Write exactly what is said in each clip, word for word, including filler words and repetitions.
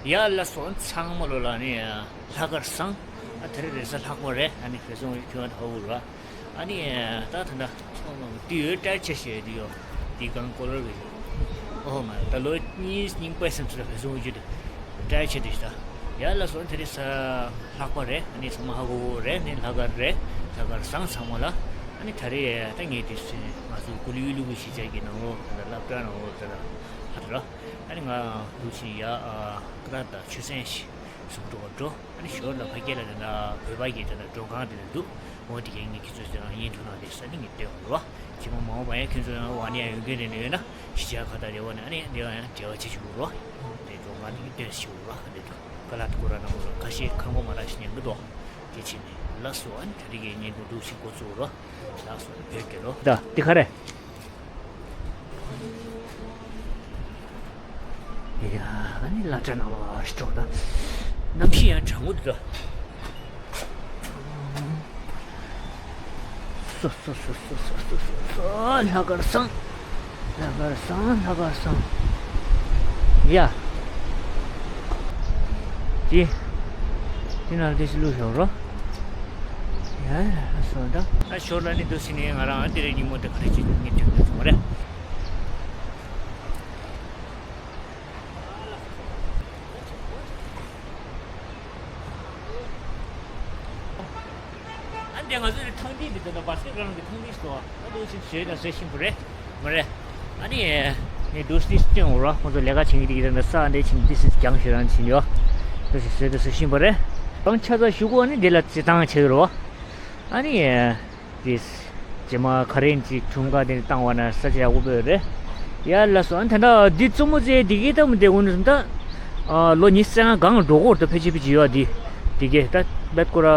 ཡ་ལགས་སོ། ཚང་མ་ལོ་ལ་ནི་ལྷག་དཀར་བཟང་། ཨ་དེ་རིང་རེས་གཟའ་ལྷག་པ་རེད། ཨ་ནི་བོད་སོང་ཁྱོད་ཧ་གོ་ར། ཨ་ནི་ད་ད་ད་ཚང་མ་དུས་ཡོད་སྤྲད་ཆེ་ཞེས་དུ་ཡོད། དེ་གང་ཀོ་ལོར་གི་ཡོད། ཨོ་མ་ད་ལོ་གཉིས་གཉིས་པའི་སེམས་ཚོད་བོད་སོང་རྒྱུ་དུ་སྤྲད་ཆེ་དུ་ཞིག་ད། ཡ་ལགས་སོ། དེ་རིང་གཟའ་ལྷག་པ་རེད། ཨ་ནི་ཚང་མ་ཧ་གོ་གོ་རེད། ནི་ལྷག་དཀར་རེད། ལྷག་དཀར་བཟང་ཚང་མ་ལ། ཨ་ནི་ད་རེས་ད་ངས་དུས་ཚོད་ང་ཚོ་ཀུ་ལུ་ཡུལ་ལུ་གི་གཞིས་ཆགས་ཀྱི་ནང་ལོགས་ད་ལ་སློབ་གྲྭ་ནང་ལོགས་ད་ལ་ཧ་ད་ར། ཨ་ནི་ང་འདུག་ཕྱིན་ཡ་ཀ་ར་དང་ཆུ་ཚན་ཞིག་ཟུག་འགྲོ་འགྲོ། ཨ་ནི་ཞོར་ལ་ཕ་སྐད་ལ་དེ་འདྲ་བོད་པ་གི་དེ་འདྲ་མགྲོན་ཁང་དེ་འདྲ་འདུག་འོ་དེ་གའི་ངས་ཁྱེད་ཚོ་ཚོ་རང་ཡིན་འགྲོ་ན་དེ་ས་ནི་ངས་སྟོན་འོང་རོ། ཅི་མ་མ་འོངས་པ་ཡང་ཁྱེད་ཚོ་རང་ཝ་ནི་ཡ་ཡོད་མཁན་དེ་འདྲ་ཡོད་ན་གཞིས་ཆགས་ཁ་ཐག་རེ་བ་ནི་ཨ་ནི་དེ་བ་ཡང་འབྲེལ་བ་བྱེད་ཆོག་རོ། དེ་མགྲོན་ཁང་དེ་གི་སྟོན་ཆོག་རོ། དེ་འདྲ་ཀ་ལ་ཏི་ཀུ་ར་ན་མོ་ར་ཁ་ཤས་ཁང་པ་མ་རག་ཤི་ཉན་གི་འདུག་དེ་ཕྱིན་ནས་ལགས་སོ། ཨ་ནི་ད་རེས་ཀྱི་བརྙན་ཐུང་འདུག་ཕྱིན་འགོ་བཙུགས་རོ། ལགས་སོ། བོད་རྒྱལ་ལོ། ད་འདི་ག་རེད། ཡ་ཨ་ནི་སློབ་གྲྭ་ནང་ལ་ཞིག་འགྲོ་ད། གནམ་གཤིས་ཡང་གྲང་མོ་འདུག་ད། སོ་སོ་སོ། ལྷག་དཀར་བཟང་། ལྷག་དཀར་བཟང་། ལྷག་དཀར་བཟང་། ཡ། ཅི། དེ་ནང་དེ་ཞིག་བླུགས་ཤོག་རོ། ཡ་ཡ་སོ་ད། ཨ་ཞོར་ལ་ནི་འདུག་ཕྱིན་ནས་ང་རང་ཨ་དེ་རེད་ཉིན་མོ་དེ་ག་རེ་བྱེད་ཀྱི་ངས་དྲན་གྱི་སོང་རེད། ཨ་འདྲ་ང་ཚོ་ནི་ཐང་ཐིག་འདི་ཚོ་ན་བར་སྐད་རང་གི་ཐང་ཐིག་སོ། ཨ་འདུག་ཕྱིན་བཟོས་དང་བཟོས་ཤིང་པོ་རེད། མ་རེད། ཨ་ནི། ངས་འདུག་སེ་སྟོན་འོང་རོ། ཁོང་ཚོ་ལས་ཀ་བྱེད་ཀྱི་འདུག་ཡིན་ན་ས་འདྲ་ཕྱིན་ཏི་སི་རྒྱང་ཞུ་རང་ཕྱིན་ཡོད། འདུག་སེ་བཟོས་དང་བཟོས་ཤིང་པོ་རེད། གང་ཆ་ཚ་ཞུ་གོ་ཨ་ནི་འདི་ལ་བརྩི་སྟངས་བྱེད་ཀྱི་རོ། ཨ་ནི། དེས། རྗེས་མ་ག་རེ་ཡིན་ཅིག་ཁྲུམ་ཁ་དེ་བཏང་བ་ན་ས་ཆ་ཡག་པོ་བོད་རེད། ཡ་ལགས་སོ། ཨ་ད་ལྟ་འདི་གཙོ་མོ་རྩེ་འདི་གའི་ལྟ་མི་བདེ་གོ་ནི་ད། ཨ་ལོ་ཉི་ཤུ་རྩ་ལྔ་སྒང་འགྲོ་གོ་ད་ཕལ་ཆེར་ཕལ་ཆེར་ཡོད་འདི། འདི་གའི་ད་བེད་ཀོ་ར་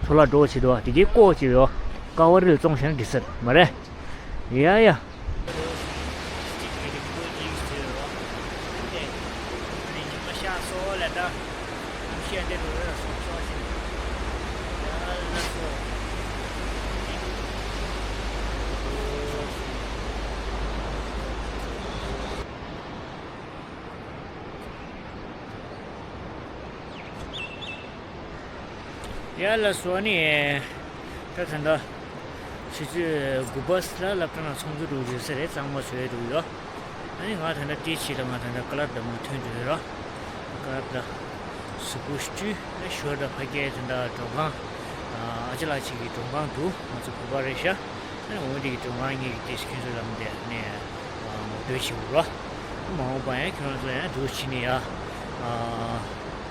ཚོ་ལ་འགྲོ་བྱེད་དོ་འདི་གའི་ཀོ་ཅིག་ཡོད། ཀ་བ་རིལ་བཙོང་བྱས་ན་འགྲིག་ས་མ་རེད། ཡ་ཡ། ཡ་ལགས་སོ། ཨ་ནི། ད་ད་ལྟ་ཆུ་ཚོད་དགུ་པ་ལ་སློབ་གྲྭ་ནང་ཚོགས་འདུ་འགྲོ་རྒྱུ་ཡོད་ས་རེད། གཙང་མ་བཟོས་འགྲོ་གི་ཡོད། ཨ་ནི་ང་ད་ལྟ་ལྟའི་ཆེད་དུ་ང་ད་ལྟ་ཀ་ལར་འདི་མོ་ཐོན་འགྲོ་ཡོད་ར། ཀ་ལར་འདི་གཟུགས་པོ་བཀྲུས་ནས་ཞོར་དུ་ཕ་གིའི་ད་ལྟ་མགྲོན་ཁང་ཨ་ཅག་ལགས་ཅིག་གི་མགྲོན་ཁང་འདུག་ང་ཚོ་བོད་པ་རེད་ཤག་ཨ་ནི་འོ་འདི་གི་མགྲོན་ཁང་གཉིས་ཀྱི་ལྟས་ཁྱོད་ཚོ་ལ་མི་བདེ་ནས་ངོ་སྤྲོད་བྱེད་དགོས་ར། མ་འོངས་པ་ཡང་ཁྱོད་རང་ཚོ་ཡང་འདུག་ཕྱིན་ནས་ཡ།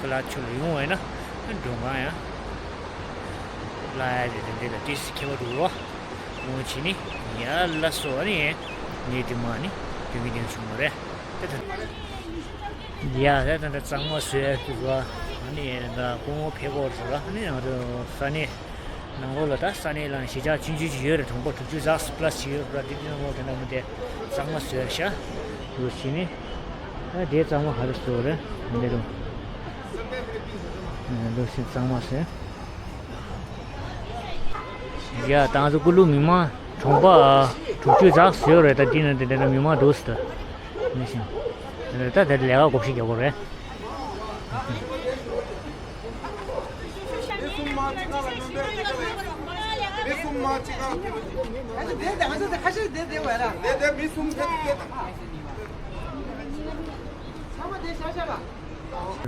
ཀ་ལར་ཆུ་ལ་ཡོང་བས་ན་མགྲོན་ཁང་ཡང་ལ་ཡ་རེ་རེ་འདི་ལ་ཏིས་ཁྱད་པར་འདུག་རོ། མོ་ཕྱིན་ནི་ཡ་ལ་སོ་ནི་ངས་དེ་མ་ནི་དུས་མི་དེ་བྱུང་བ་རེད། ད་ད་ཡ་ད་ད་ད་གཙང་མ་བཟོས་ཡ་དུ་རོ། ནི་ད་སྐུ་ངོ་ཕེ་གོར་རོ། ནི་ང་ཚོ་ས་གནས། ནང་ལོགས་ལ་ད་ས་གནས་ལ་གཞིས་ཆགས་ཆུང་ཆུང་ཅིག་ཡོད་རེད། གྲོང་པ་དྲུག་ཅུ་རྩ་གཅིག་པ་ལ་ཅིག་ཡོད་རེད། དེ་དུས་ནང་ལོགས་དེ་འདྲ་མི་དེ་གཙང་མ་བཟོས་རེད་ཤག་འདུག་ཕྱིན་ནི། ད་དེ་གཙང་མ་ཧ་རེ་བཟོས་རེད། འདི་རུ། འདུག་ཕྱིན་གཙང་མ་བཟོས། ཡ་ད་ང་ཚོ་ཀུ་ལུ་མི་མང་གྲོང་པ་དྲུག་ཅུ་རྩ་གཅིག་ཡོད་རེད། ད་དེ་ན་དེ་འདྲ་མི་མང་འདུག་ཟེར་ད། མི་ཤེས། ད་དེ་ལས་ཀ་གོ་ཤེས་རྒྱག་གོ་རེད།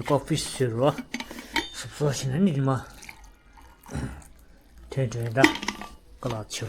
ཀོ་ཕི་ཟེར་བ། སོབ་སོབ་ཞིག་ན་ནི་མ། ཐོན་ཐོན་ད། ཀ་ལག་ཆུ།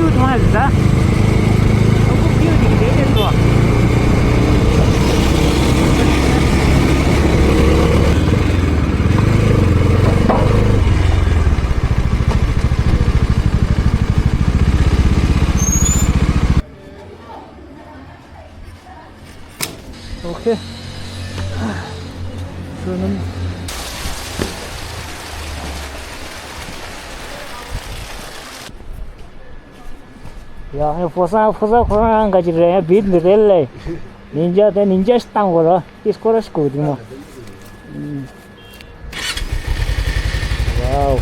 མཐོང་ཡ་ཟ། ཨོ་ཁུ་བིའུ་དེ་གི་རེད་དེ་འགྲོ། ཨོ་ཁེ། ཤོ་ནམ། ཡ་ཧེ་ཕོ་སང་ཕོ་སང་ཁོ་རང་ག་ཅི་རེད་ཡ་བིད་འདི་རེད་ལེ། ཉིན་ཇ་དེ་ཉིན་ཇ་ཞིག་བཏང་དགོས་ར་ཏིས་ཁོ་ར་ཞིག་གོ་དེ་མོ། Wow.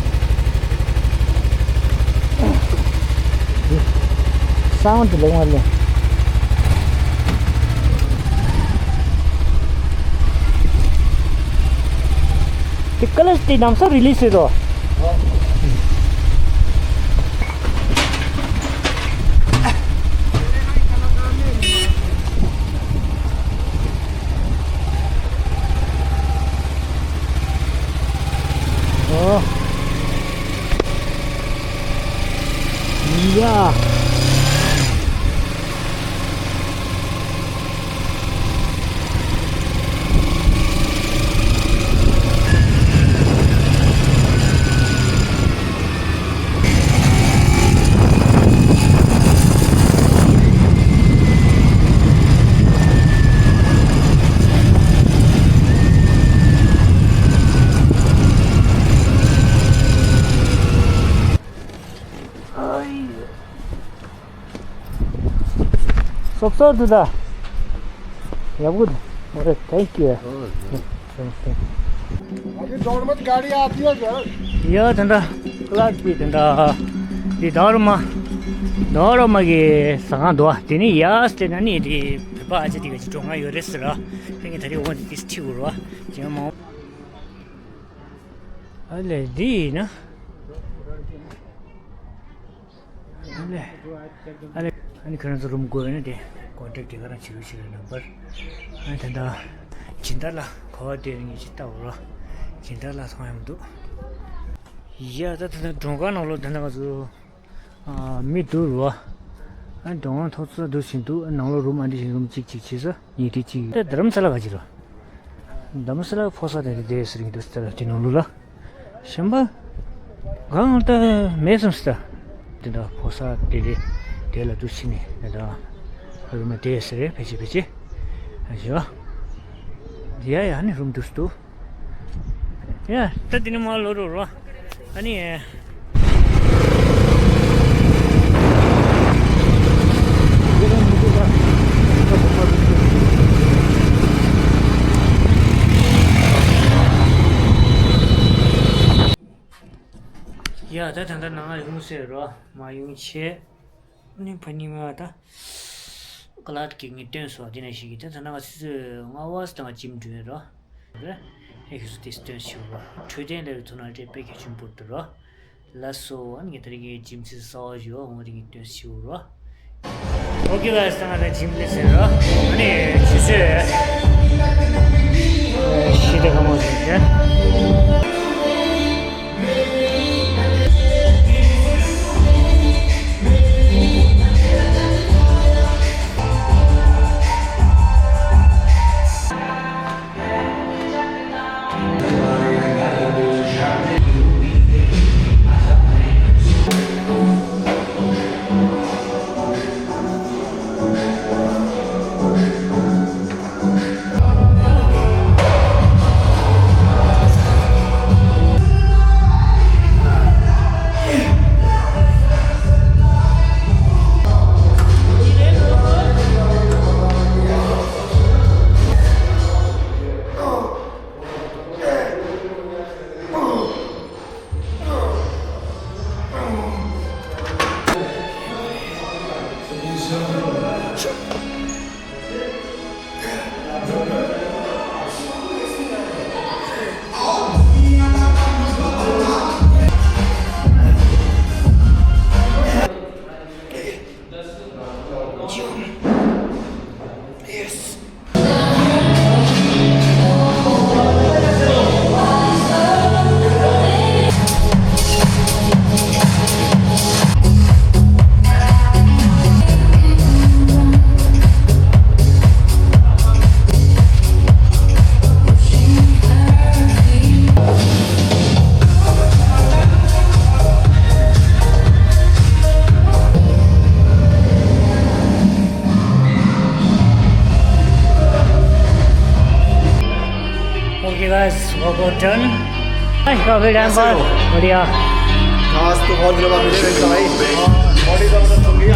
Sound ལེགས་མ་ལེགས། དེ་ཀ་ལ་དེ་ནམ་ས་རི་ལི་སི་རོ། ཨོ། ཡ། སོབ་སོབ་འདུག་ད། ཡག་པོ་འདུག་ཨོ་རེད། Thank you. अभी डोरमत गाड़ी आती है क्या? ཡ་དེ་འདྲ་ཀླད་པའི་དེ་འདྲ། འདི་ད་རུ་མ། ད་རུ་མ་གི་ཟ་ཁང་འདུག་དེ་ནི་ཡ་སྟེ་ན་ནི་དེ་བོད་པ་ཨ་ཅེ་དེ་ག་ཅིག་འགྲོ་ང་ཡོད་རེད་ཟེར་ར། དེ་ངས་ད་རེས་འོང་དེ་ཁྲིད་དགོས་ར། ཅེས་མ། ཨ་ལས་འདི་ཡིན་ན། ཨ་ལས། ཨ་ལས། ཨ་ནི་ཁྱེད་རང་ཚོ་རུམ་དགོས་ཡོད་ན་དེ་ཀོན་ཊེག་དེ་ག་རང་བྱེད་རོགས་བྱེད་རོགས་ནམ་བར། ཨ་ནི་ད་ལྟ་སྦྱིན་བདག་ལགས་ག་པར་བསྡད་ཡོད་ངས་ཅིག་ལྟ་འོ་ར། སྦྱིན་བདག་ལགས་མཐོང་ཡ་མི་འདུག་ཡ་ད་ད་ད་མགྲོན་ཁང་ནང་ལོགས་ད་ད་ང་ཚོ་ཨ་མི་འདུག་རོ། ཨ་ནི་མགྲོན་ཁང་ཐོག་ཚོ་འདུག་བཞིན་འདུག་ནང་ལོགས་རུམ་ཨ་འདི་བཞིན་རུམ་གཅིག་གཅིག་བྱས་ས། ཡིན་དེ་གཅིག་ད་རྡ་རམ་ས་ལ་ག་ཅི་ར། རྡ་རམ་ས་ལ་ཕོ་ས་དེ་རེད་དེ་ཟེར་གྱི་འདུག་ས་ལ་དེ་ནང་ལོགས་ལ། གཞན་པ་གང་ལྟ་མེད་བསམ་སི་ད། དེ་འདྲ་ཕོ་ས་དེ་རེད་དེ་ལ་འདུག་ཕྱི་ནས་དེ་འདྲ་རུམ་དེ་ཟེར་རེད་ཕལ་ཆེར་ཕལ་ཆེར། ཨ་ཞོ། ཡ་ཡ་ནི་རུམ་འདུག་སི་འདུག་ཡ་ད་དེ་ནི་མ་ལོ་རོ་རོ། ཨ་ནི། ཡ་ད་ད་ད་ནང་ཡོང་ཟེར་རོ་མ་ཡོང་ཆེ། ནི་ཕ་ནི་མ་ད། ཀ་ལ་ཏི་གི་ངས་སྟོན་སོང་དེ་ནས་ཞིག་གིས་ད་ད་ན་ང་ཚོས་སྔ་བ་སྟེང་འཇིམ་འགྲོ་ཡིན་རོ། རེད། ཧེ་ཁི་སུ་དེ་སྟོན་ཞིག་རོ། འཕྲོད་བསྟེན་ལས་ཐོག་ན་རེད་པེ་ཁེ་ཆུན་པོར་དུ་རོ། ལ་སོ་ཨ་ནི་ངས་ད་རིང་གི་འཇིམ་ཚིག་གསར་བ་ཞིག་འོ་ངོ་དེ་ངས་སྟོན་ཞིག་རོ། ཨོ་ཁེ་ལ་སྟེང་ང་ད་འཇིམ་ལས་ཟེར་རོ། ཨ་ནི་ཆུ་ཚོད་ཤི་ད་ག་མོ་ཟེར་ཞེ། बस, वो बटन। बस, काफी टाइम बाद। बढ़िया। घास तो बहुत दिनों बाद मिले, वैसे भाई। बॉडी तो अब तक हो गई।